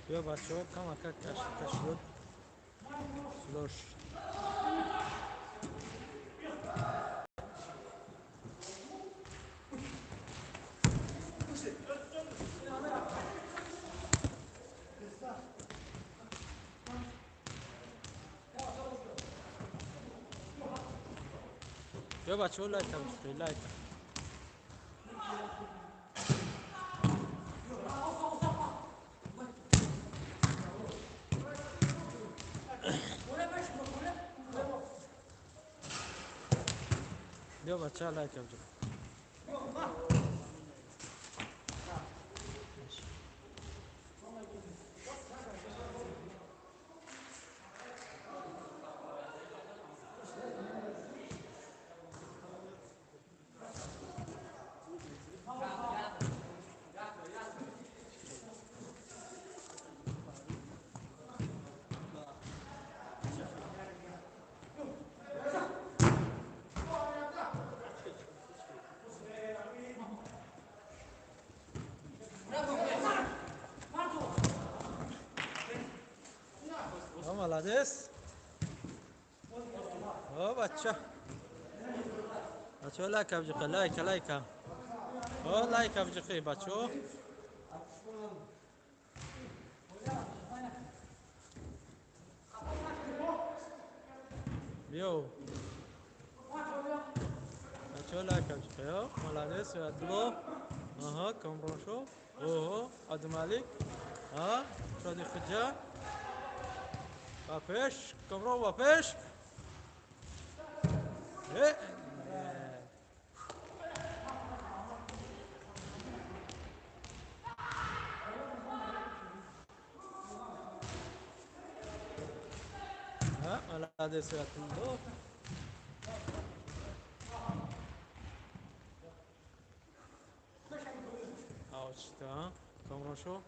Биё бачаҳо, камака кашиёт лош. Биё бачаҳо, лайка бишқи, лайка. Биё бача, лайка бишқи. Молодец. О, бача. Бача, лайка бжиқи, лайка, лайка. О, лайка бжиқи, бачо. Биё. Бачо, лайка бжиқи. О, молодец, Атло. Ага, Камроншо. Ого, Адмалик. А, Шоди Худжа. Ба пеш, Камрон ба пеш. Э. А, молодец, Атло. Аучта, Камроншо.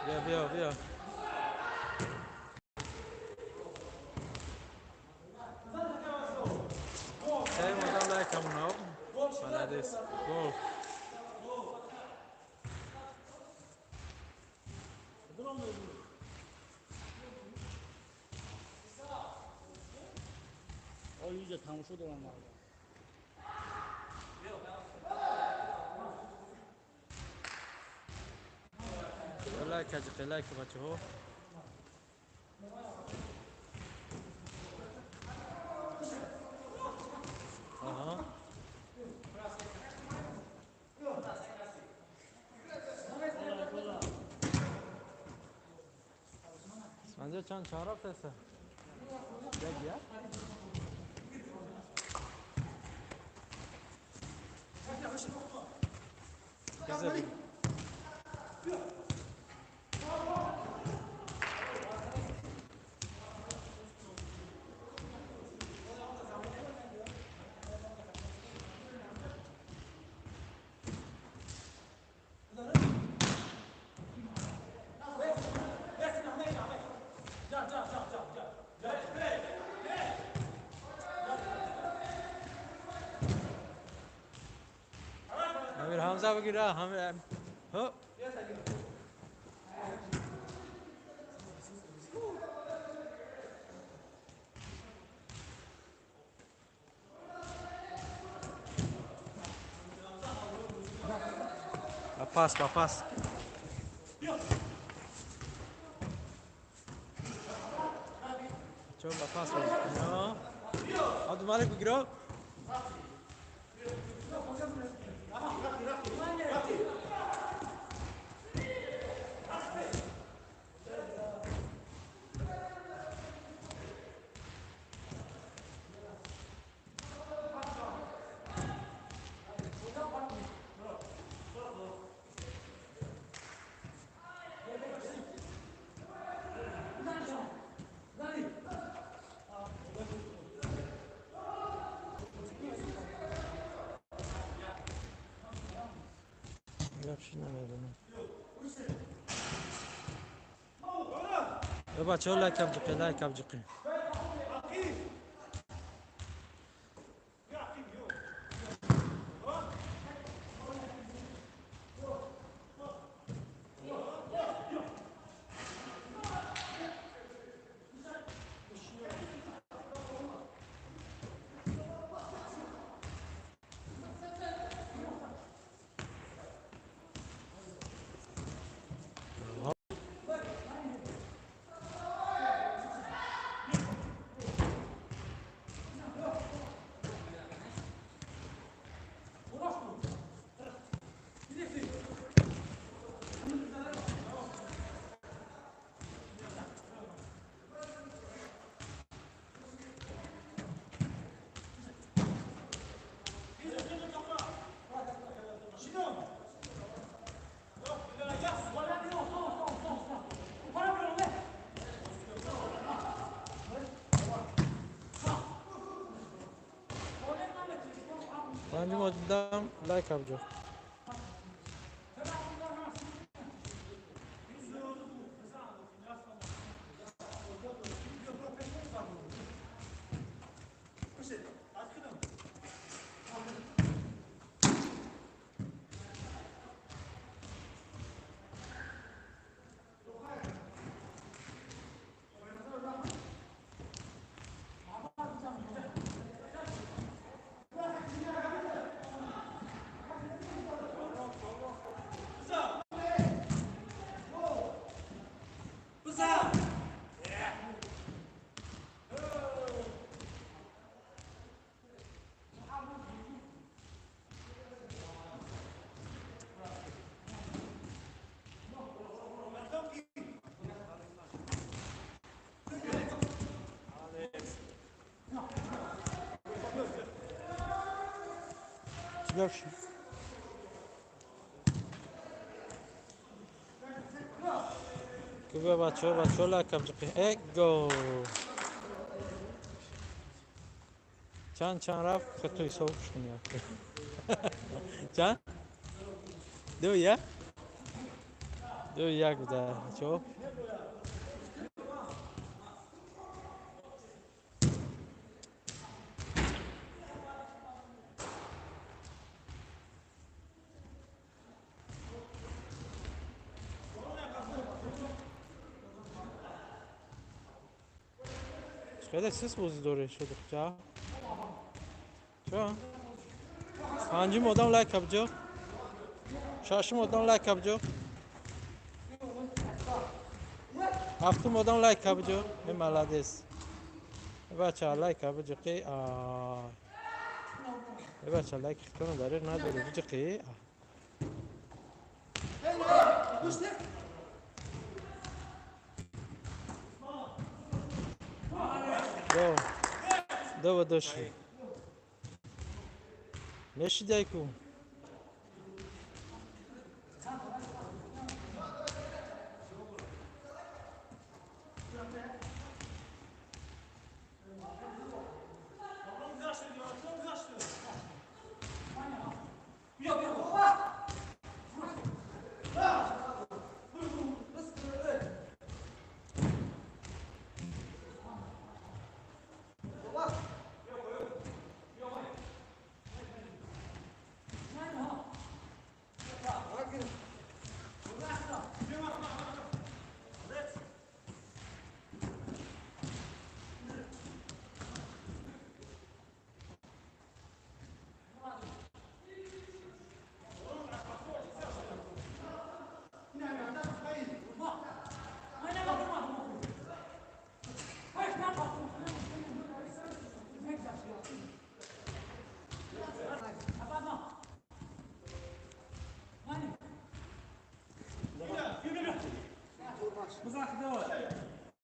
Биё, биё, биё. Сай модам лайка муноб. Молодец. Гол. Оюҷа тамошо дорам мардум. Лайка ҷиқи, лайка бачаҳо. Аҳа. Исманҷо чанд чора феса? Як як? Гиза бигир. Амир Ҳамза бигира, ҳам ҳо. Ба пас, ба пас. Чо ба пас бозӣ. Абдумалик бигира. Вообще намедонам. Бачаҳо, лайка бҷиқи, лайка бҷиқи. Панҷум одам лайк абҷо. Дальше. Бачо лайк абҷо. Эго. Чанд рафт хато ҳисоб кунӣ. Чанд? 2-1? 2-1 буда бачо. Хеле сис бозӣ доред шудухча. Чо? Панҷум одам лайк абҷо. Шашум одам лайк абҷо. Ҳафтум одам лайк абҷо. Э молодец. Бача лайк абҷо ки а. Э бача лайк хитона дареғ надорӣ биҷо ки. До дошли. Мешидайку.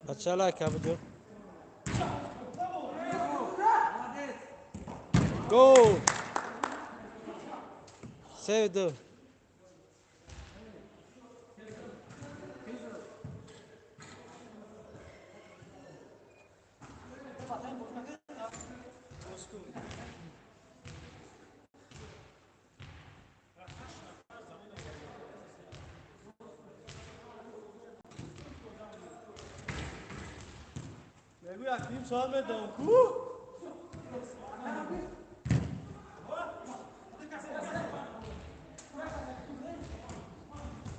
Бача лайк абҷо. Гол! 3-2. نیم ساعت بدم کو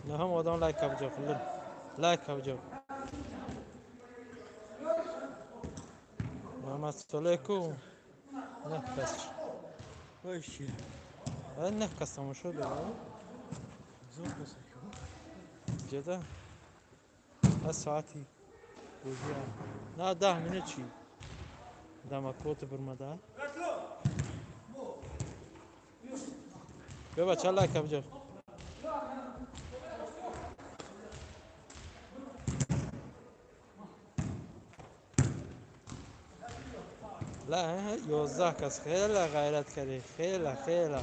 نهم одам лайк абҷо хуллум. Лайк абҷо. Муҳаммад Солеку. Не кас. Вообще. Не кас тамошо дорад. Зуд кас. Ҷеда. Аз соати نه 10 минут чӣ дамакоти бурмада бё бача лайк абҷо. ла 11 кас хеле ғайрат кардӣ хеле хеле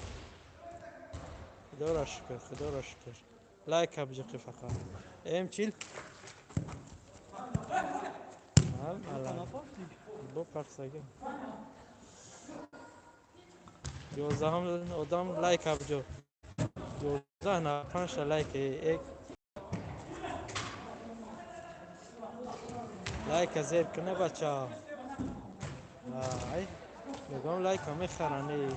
худоро шукр худоро шукр лайк абҷо фақат эм чил Бо парсага. 11 одам лайк абҷо. 11 на 5 лайк एक лайк зер куне бача. Ай мегӯям лайка мехарани.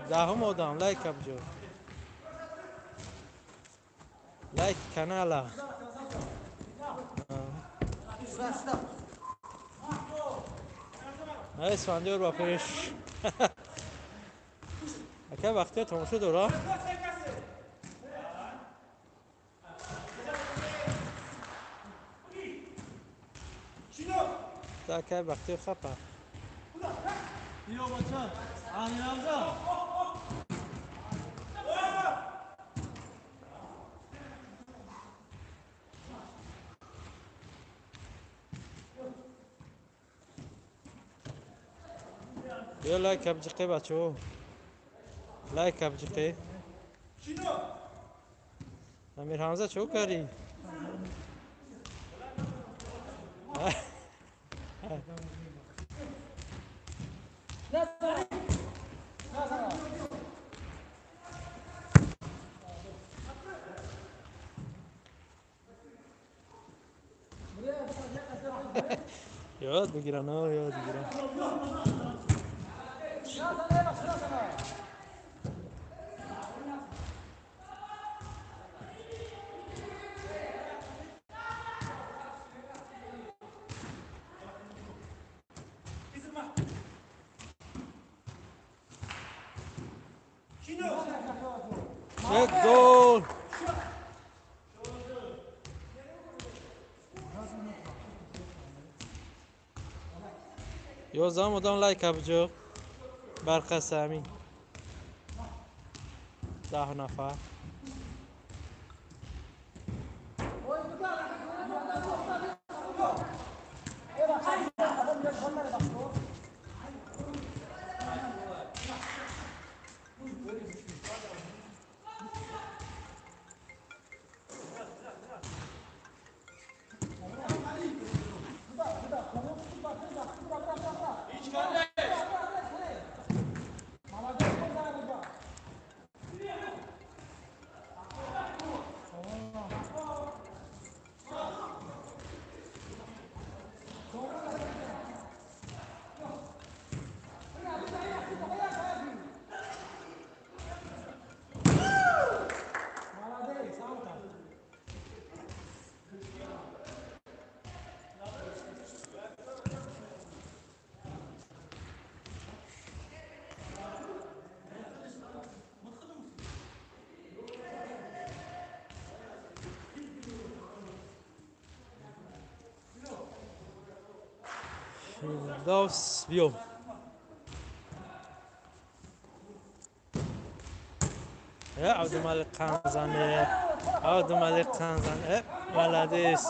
Даҳум одам лайк абҷо. Лайк канала. Исфандиёр ба пеш. Ака вақтиё тамошо дора? Ака вақтиё хапа. Биё бача, Амирҳамза. Биё лайк абҷиқе бачаҳо. Лайк абҷиқе. Амирҳамза чо кардӣ? Ёд бигиран, ёд бигиран. Як гол! 11 одам лайк абҷо. Барқаса ҳамин 10 нафар. Фирдавс биё. Абдумалик қанзане. Абдумалик қанзане. Молодец.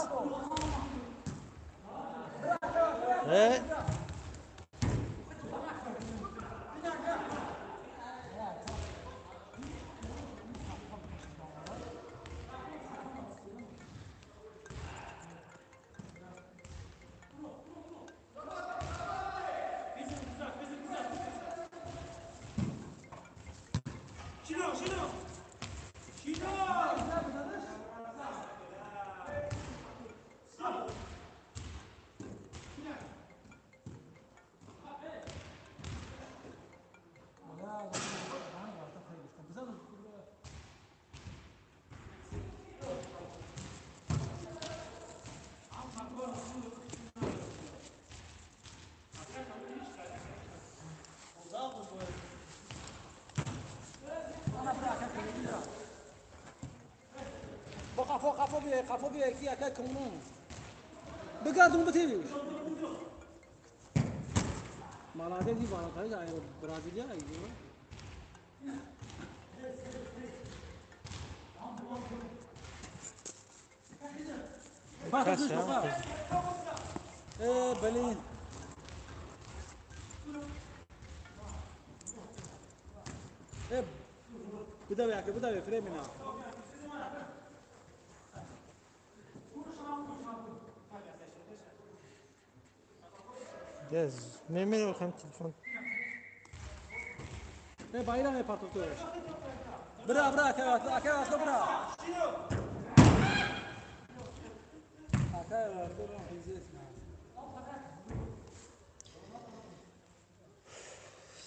قفو بيه كي اكا كونون بقادم بتيبي مالادي دي بالا تاي برازيليا اي ايه بلين ايه بدأ يا بدأ فريمنا Дез, мемиро хам телефон. Не байра не партофтош. Бра, бра, акай, асло бра. Акай, бра, пиздец.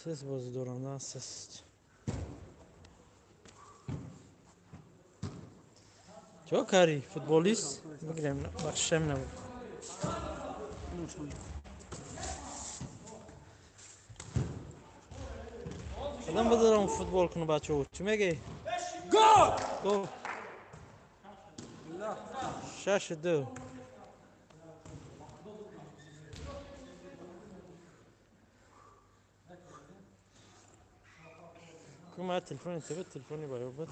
Сес бозӣ дорам, на сес. Чо кари футболист? Бигирем, бахшишам набуд. Адам базарам футбол куну бачаҳо. Чӣ мегӯӣ? Гол! Гол. 6-2. Кума телефони тебе, телефони баё буд.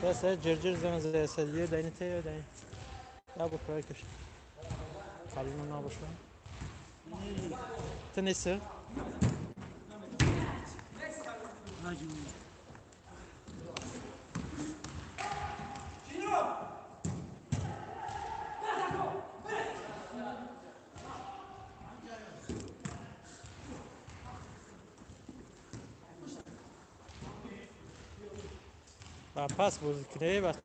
Пас ҷирҷир зан за ё дайни те ё дайни. Я бу проекш. Калину набоша. Ты неси? Ба пас бозӣ кунӣ бач.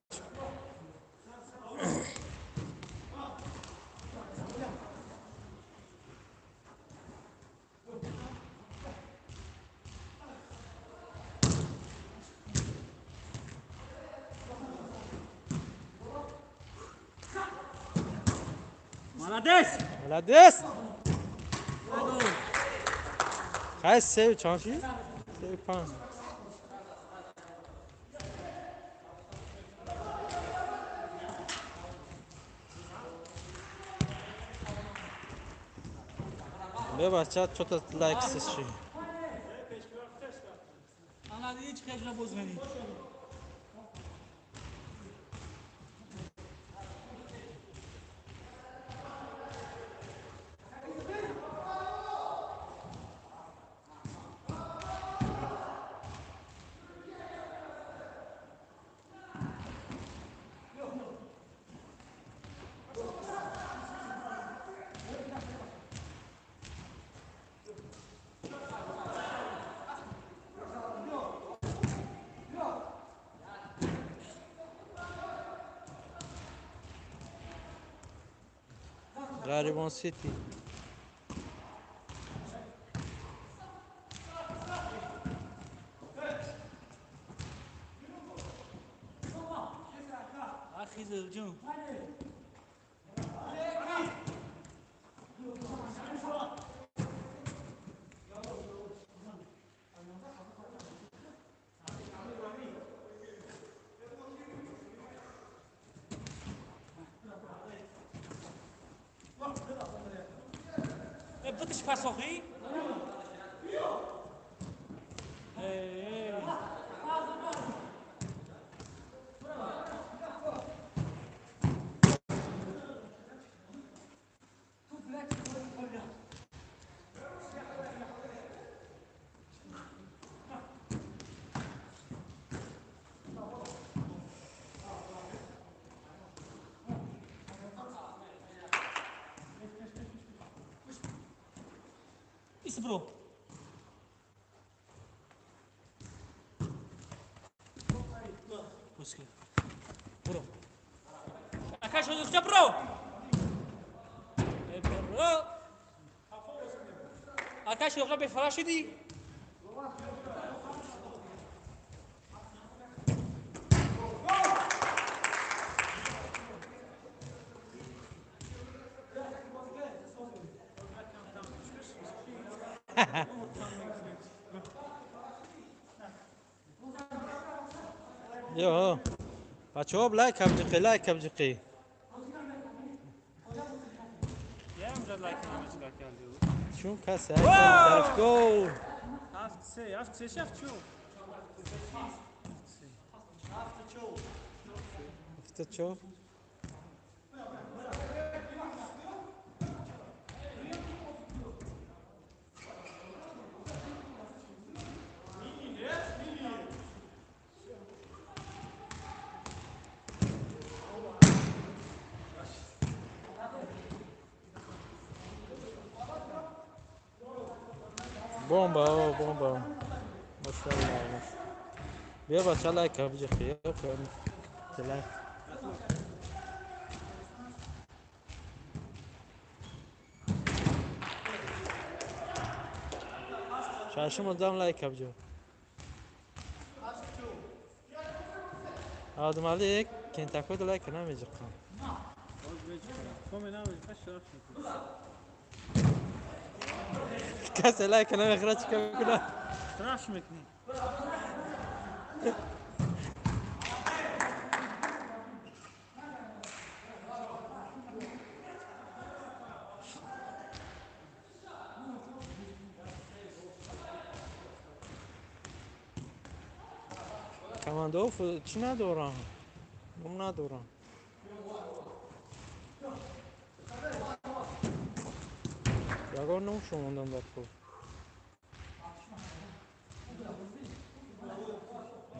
Молодец! Молодец! Хай сев чанши? Сев панҷ. Бе бача чота лайк сиши. Ана ҳеҷ хеҷ набозмени. Ғарибон Сити. Ахиза ҷон. Бутиш пасохи? Бро. Пускай. Бро. Ака шо бро. Бро. Ака шо бе фарашиди. Йо. Бачаҳо лайк ҳамҷиқи, лайк ҳамҷиқи. Чун касе тараф гол. 7-3, 7-3, 7-4. 7-4. Бомба, о, бомба. Машаллах. Бия бача лайк бижи лайк. Шашум одам лайк бижи. Адмалик кентакод лайк намежиқам. Касе лайк намехӯрад чӣ кор кунад? Страш мекунӣ. Командаҳо чӣ надоранд? Ном надоранд. Ягон ном шумондан дар кор.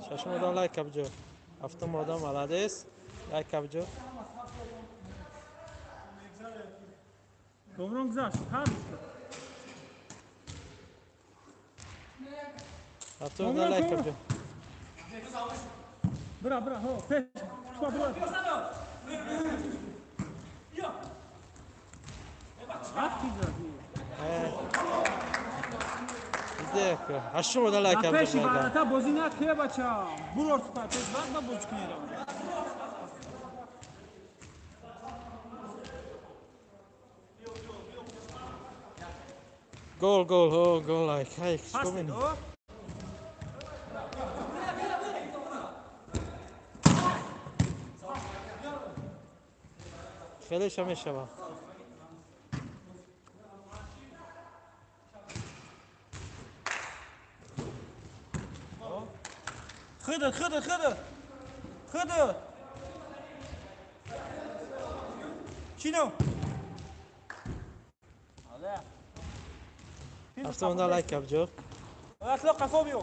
Шашум одам лайк абҷо. Ҳафтум одам молодец. Лайк абҷо. Комрон гузашт. Ҳафтум одам лайк абҷо. Бра, бра, ҳо, пеш. Тупа, бра. Ҳаштум одам лайк абҷо. Пеши варата бозӣ накунӣ бача. Бурор тупа пеш вақт ба бозӣ кунӣ. Гол, гол, ҳо, гол лайк. Ҳай, чикор менӣ? Хелеша мешавад. Худат, худат, худат. Худат. Чино. Ҳафтум одам лайк абҷо. Атло қафо биё.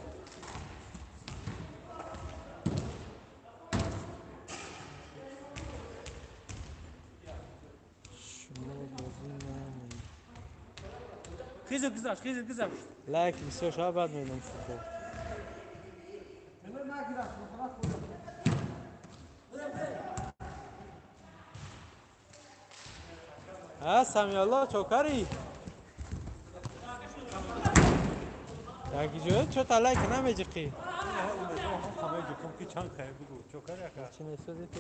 Хизр гузашт, хизр гузашт. Лайк бисёр шава баъд медам футбол. А, Самиалло, чокари? Як ҷо чо та лайк намеҷиқӣ? Чӣ месозӣ ту?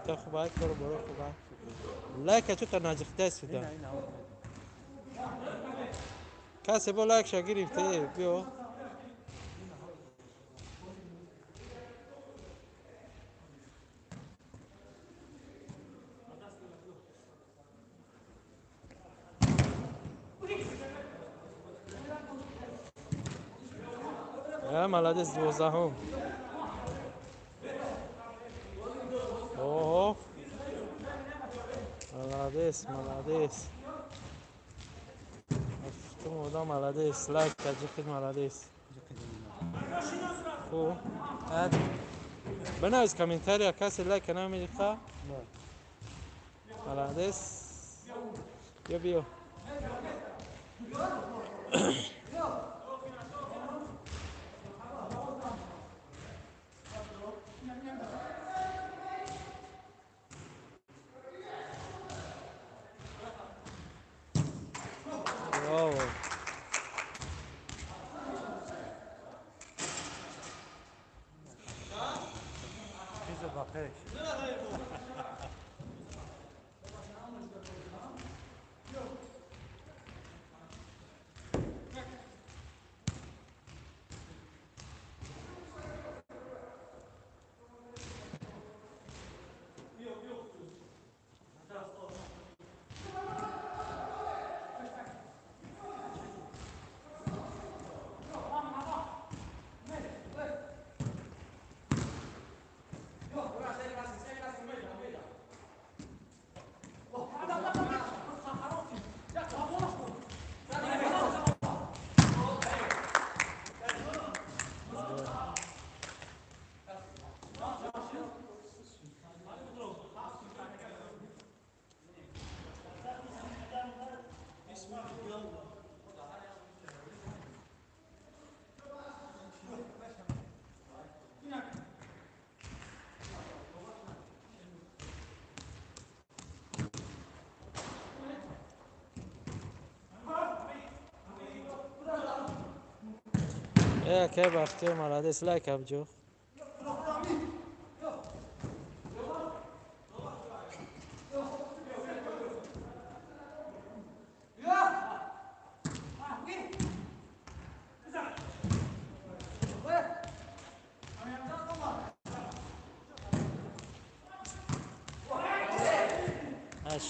Та хуб ай коро боро хуб ай. Лайка чо та наҷиқта суда. Касе бо лайкша гирифте, биё. Молодец, дувоздаҳум. Оҳо. Молодец, молодец. Ҳафтум одам молодец. Лайк таҷиқид молодец. Хуб. Бинавис комментария касе лайка намедиқа. Молодец. Биё, биё. Браво. Ке бахтиёр молодец, лайк абҷо. Аш.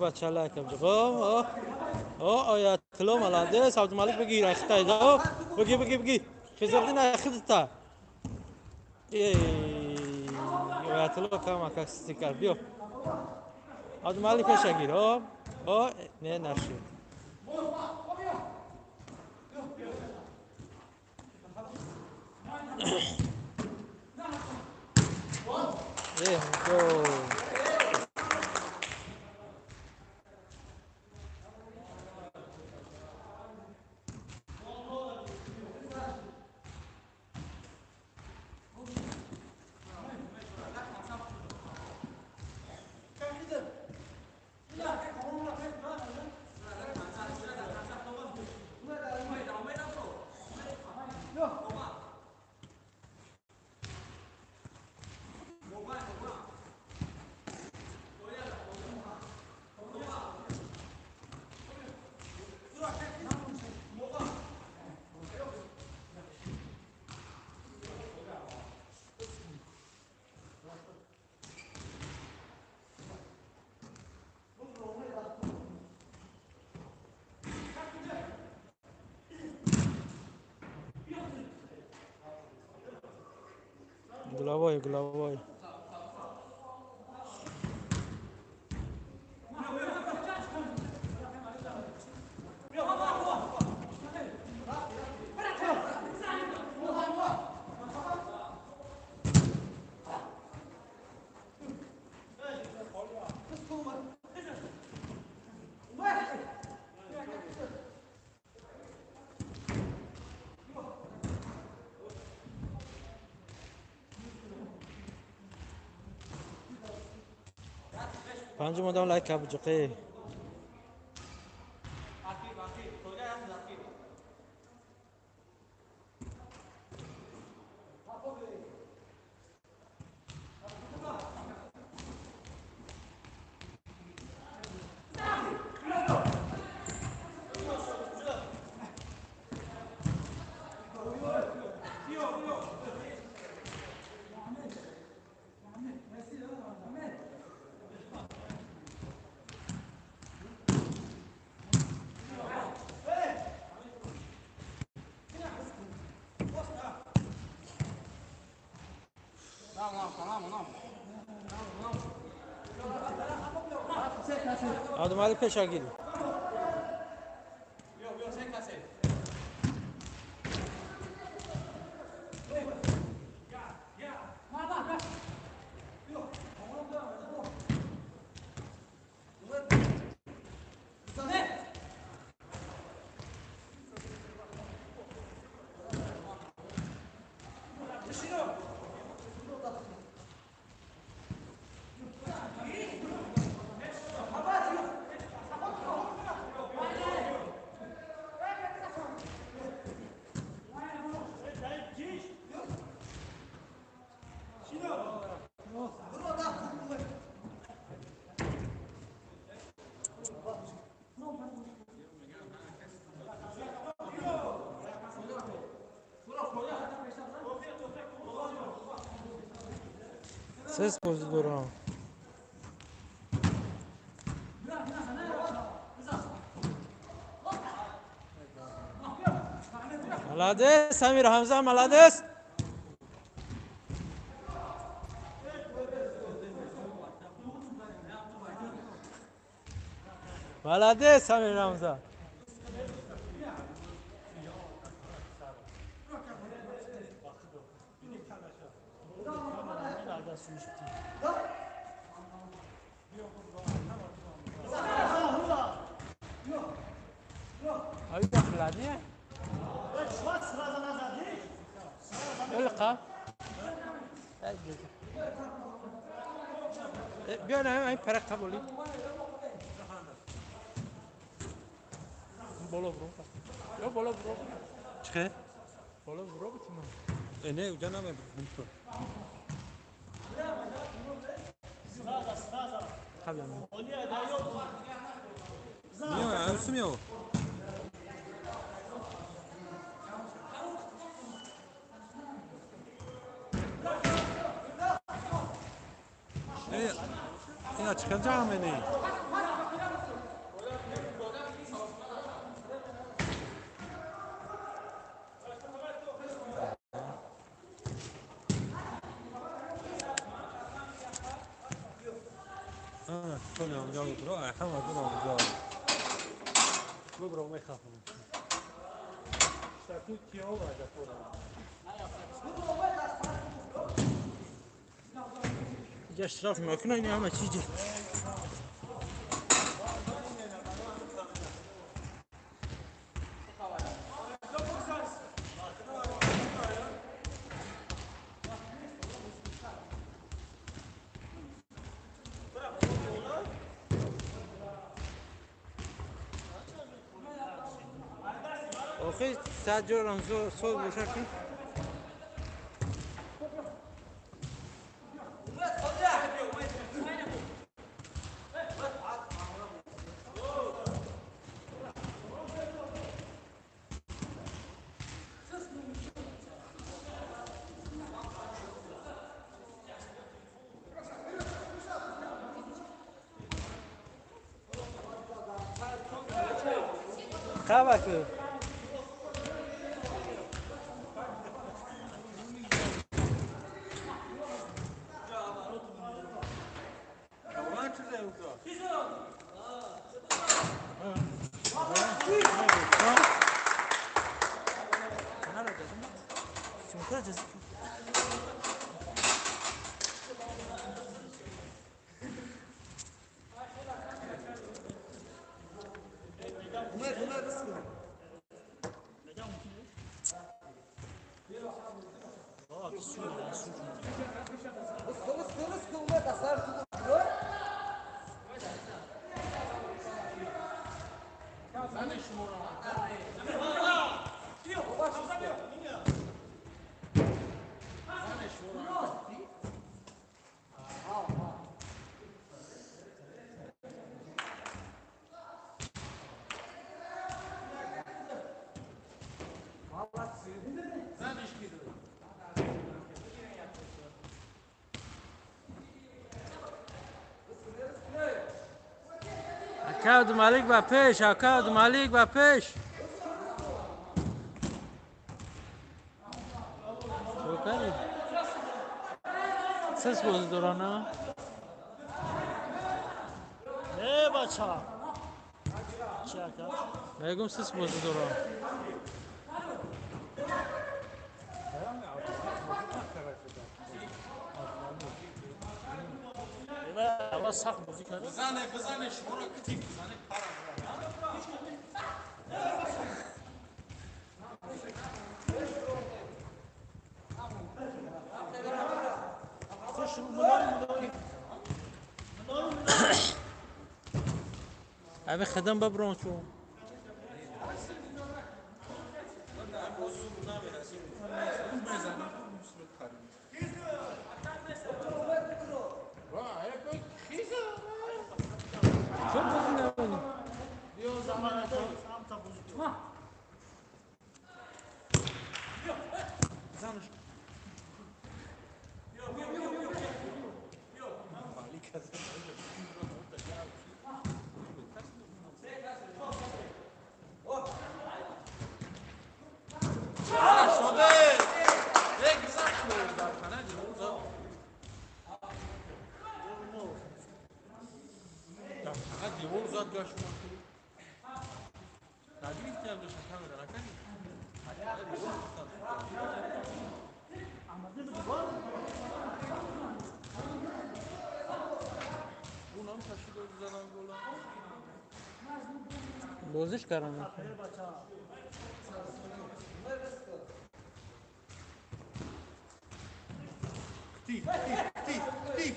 Бача лайк абҷо. О, о, Оятулло молодец, Абдумалик бигир, ахтай да. Бигир, бигир, бигир. Хизрдин ахта. Эй, Оятулло кама как стикар биё. Абдумалик пеша гир. О, о, не нашид. Э, го. Головой, головой. Панҷум одам лайк абҷоқе. Абдумалик пешагири. Ses bozulur ha. Молодец, Амир Хамза, молодец. Молодец, Амир Хамза. بیا نه این پرک قبولی بالا برو یا بالا برو چه؟ بالا برو بتونم نه اونجا نمیم تو قبلا میام عروسی میام اینا چیکار جامعه نه؟ كل يوم جاي برو حما كل يوم جاي ببرو ما يخافون اینجا اشتراف میکنه این همه چیزی آخه صد جورم زور باشه کن. خبر عبدالمالک با پیش، عبدالمالک با پیش. چوکاری سس بازی دارن. نه بچه. Бача. Чака. Мегум сис бозӣ дорам. Ава сахт бозӣ кард. Бизане, бизане, шуморо ктив бизане, парам. Abi خدم ببرون شو. بازیش کردم. ктив, ктив, ктив, ктив.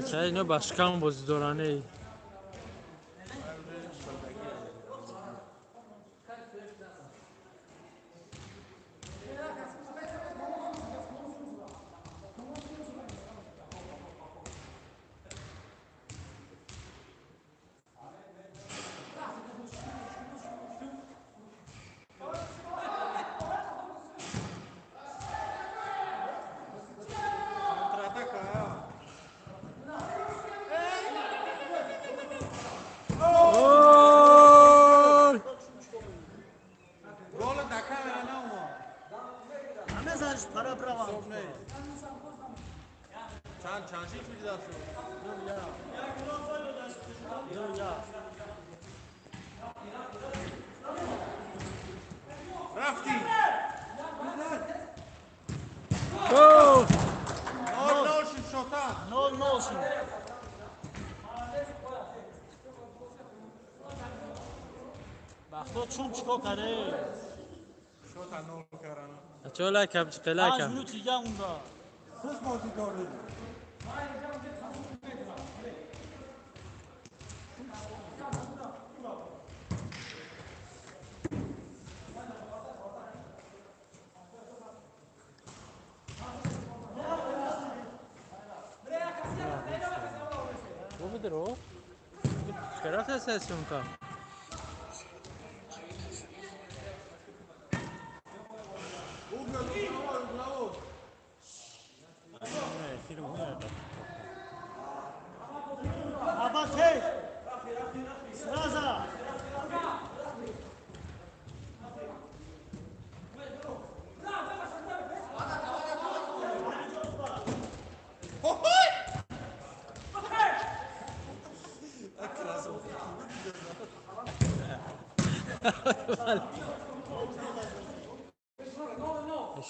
Чай ино ба шикам бозӣ доране. Чун чико каре? Шота нол карана. Чола кабч қила кам. Аз минут дига унда. Сиз бозӣ доред. Бу бидро. Чара сесюн ка.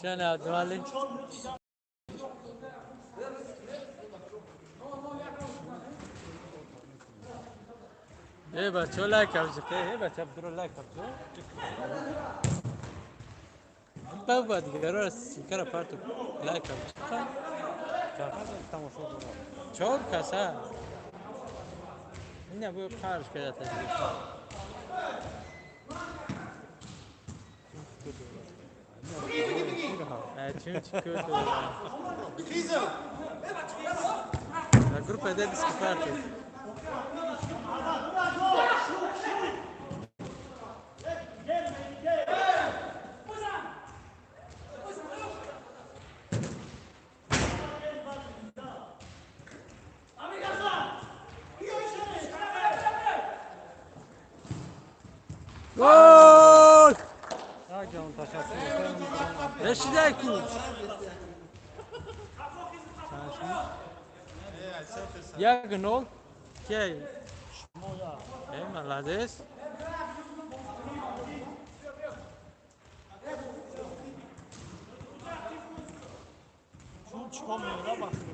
شلون يا عبد المالك؟ ايه بچه لایک افزو ايه بچه بدرو لایک افزو بابا دیگه سیکر پارتو لایک افزو چهار کسا اینه بو قرش کرده تجربه La gruppa è disciplinata. Гол! Ҷон, ташаккур. Решидай ку. 1-0. Кей? Эй, молодец. Чикор меора бахти?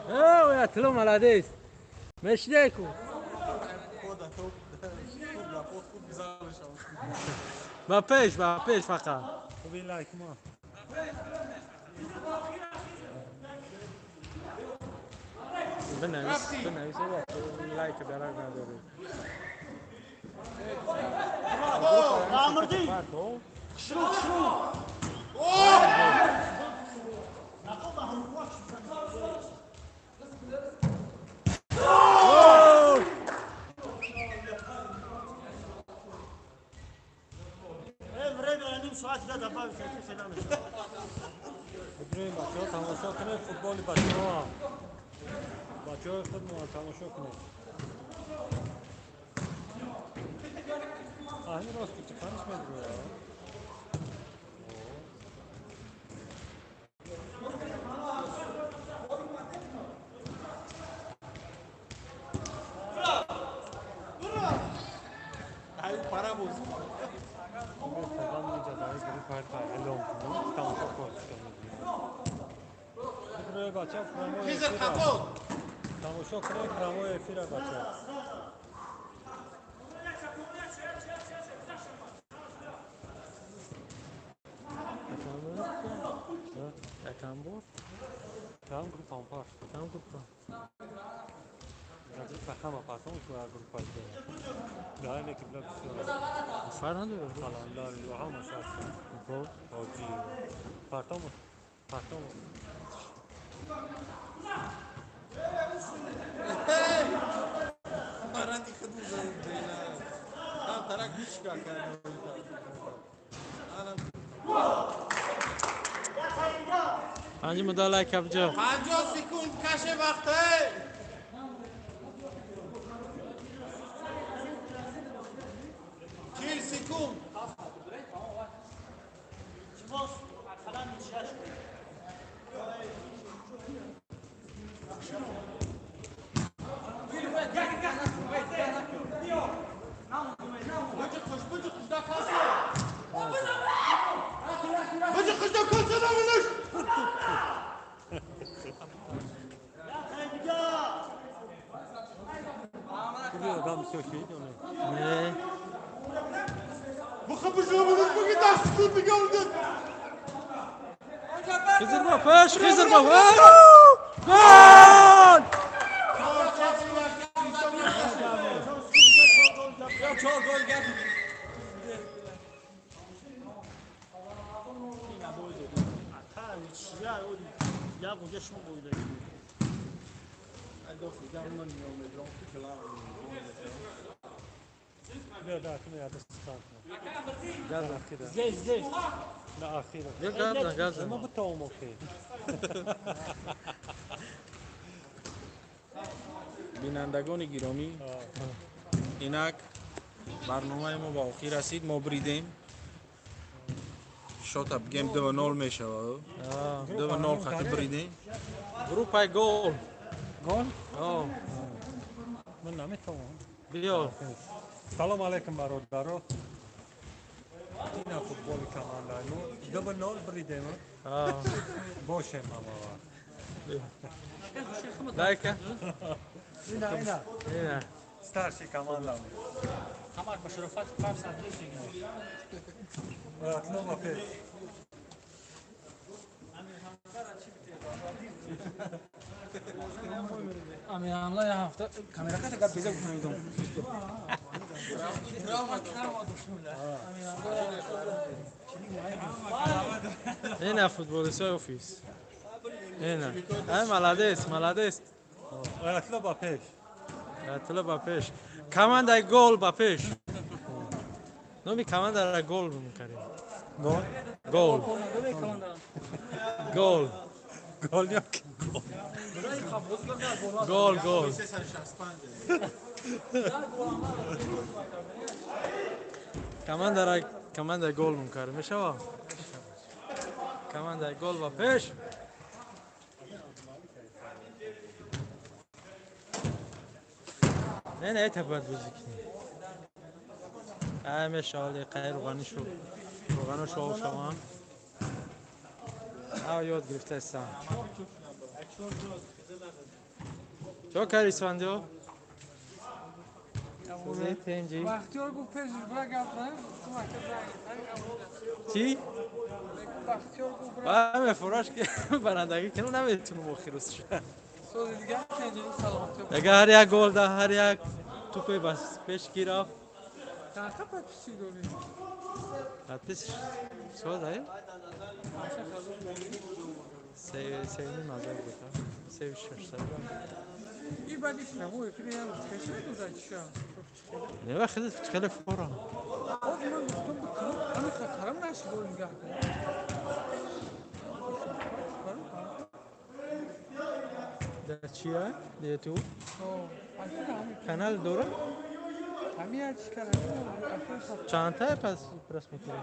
Эй, оятло, молодец. Мешидай ку. Ба пеш, ба пеш фақат. Хуби лайк ма. Бинавис, бинавис, лайк дарак надорӣ. Амрди! Хушру, хушру! Время ним соат да добавить, селам. Бибинем, бачаҳо, тамошо кунед футболи бачаҳо. Бачаҳои худмон тамошо кунед. Ҳамин рост ки чиканиш медгӯяд. Ай пара буз. Хизр қафо. Тамошо кунед прямой эфира, бача. Якам буд? Там группа пар. Там группа. Группа ҳама потом группа. Да, не ки бла бисёр. Фар надорад. Қаландар ё ҳама шахс. Хуб. Ҳоҷи. Потом, потом. Маранди худму задина. Там тарак бишка карда. Ана Панҷ муда лайк абҷо. 50 секунд каше вақте. 40 секунд. Чимос, акалан ничьяш. Бıcı kış da kase namınış. Хуби одам бисёр шид ё не? Не. Бıxı bıcı namınış bugün 10 секунд бигавдın. Хизр ба пеш, Хизр ба пеш. Гол! Ya çok gol geldi. Я гуҷа шумо боида. Биё да кунед яда сухан. Газа. Ахира. Здесь, здесь. На ахира. Ё газа, газа. Ма бутавом окей. Бинандагони гиромӣ, инак барномаи мо ба охир расид, мо бридем. Шота бигем 2-0 мешавад. 2-0 хати бридем. Группаи гол. Гол? О, Ман наметавонам. биё. Салом алейкум, бародаро. Ина футболи командаи мо. 2-0 бридем. Бошем ҳама вақт. Лайка. Ина, ина. Ина. Старший команда. Ҳамаш ба шарофати пар садрӣ шигна. Оятло ба пеш. Амиранла я ҳафта камера ката гап беза гуфтам. Ина футболистҳои офис. Ина. Ай, молодец, молодец. Оятло ба пеш. Оятло ба пеш. Командаи гол ба пеш. Номи командаро гол мекардем. Гол? Гол. Гол. Гол ё ки гол? Гол, гол. Команда команда гол мумкар мешава. Команда гол ва пеш. Не, не, это бояд бозӣ кунӣ. Ай мешавад, қай рӯғани шу. Рӯғану шов шавам. А ёд гирифтаистам. Чо карди Исфандиё? Тенҷи. Бахтиёр гуфт пешиш бира гап занем, Чӣ? Бахтиёр гуфт бира. Ба мефураш ки барандагӣ кунам наметунам охирус шуда. Сози дигар тенҷи саломатӣ. Дага ҳар як гол да ҳар як тӯпе бас пеш гирафт. Чанд подписчик дорӣ? Подпис соз ай? Се ним ҳазор буд. 3600. И баъди прямой эфир я пеш медода чиша? Не, ва хеле хеле фора. Оз ман гуфтам бикунам, ҳамин хатарам нашид нигоҳ кун. Да чия? Де ту? Канал дора? Ҳамин як чӣ кардам. Чанд та пас просмотр?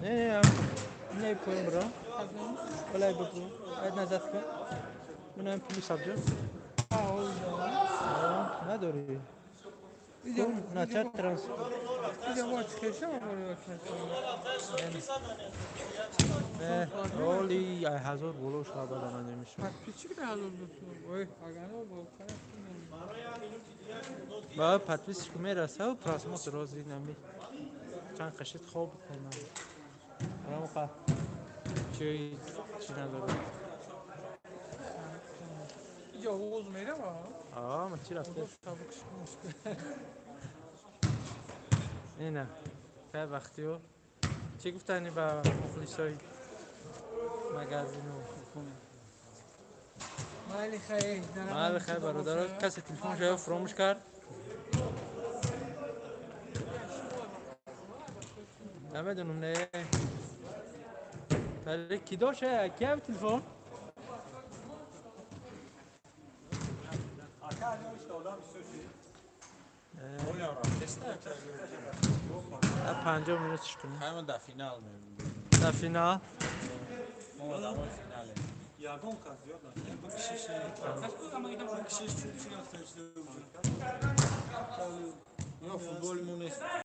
Не, не, не, поем бро. Балай бро. Ай назад кун. Манам плюс абҷо. Надорӣ. На чат транс. Не, оли ай ҳазор боло шава бадана намешава. Ба подписчик мераса просмотр рози нами. Чанд қашит хоб кунам. Арамқа чӣ чӣ надорад. Инҷо овоз мерава? Аа, ма чӣ рафта? Ина, кай вақтиё? Чӣ гуфтани ба мухлисои магазину? Майли хайр. Майли хайр, бародаро. Касе телефоншо фуромӯш кард? Намедонам, не. Тари ки дошт? Киам телефон? 50 минут кунем. Ҳама дар финал мебинем. Дар финал? Мо одамои финалем. Ягон кас зиёд накунем. Бикшиш, чун чӣ Ё футболи мо нест.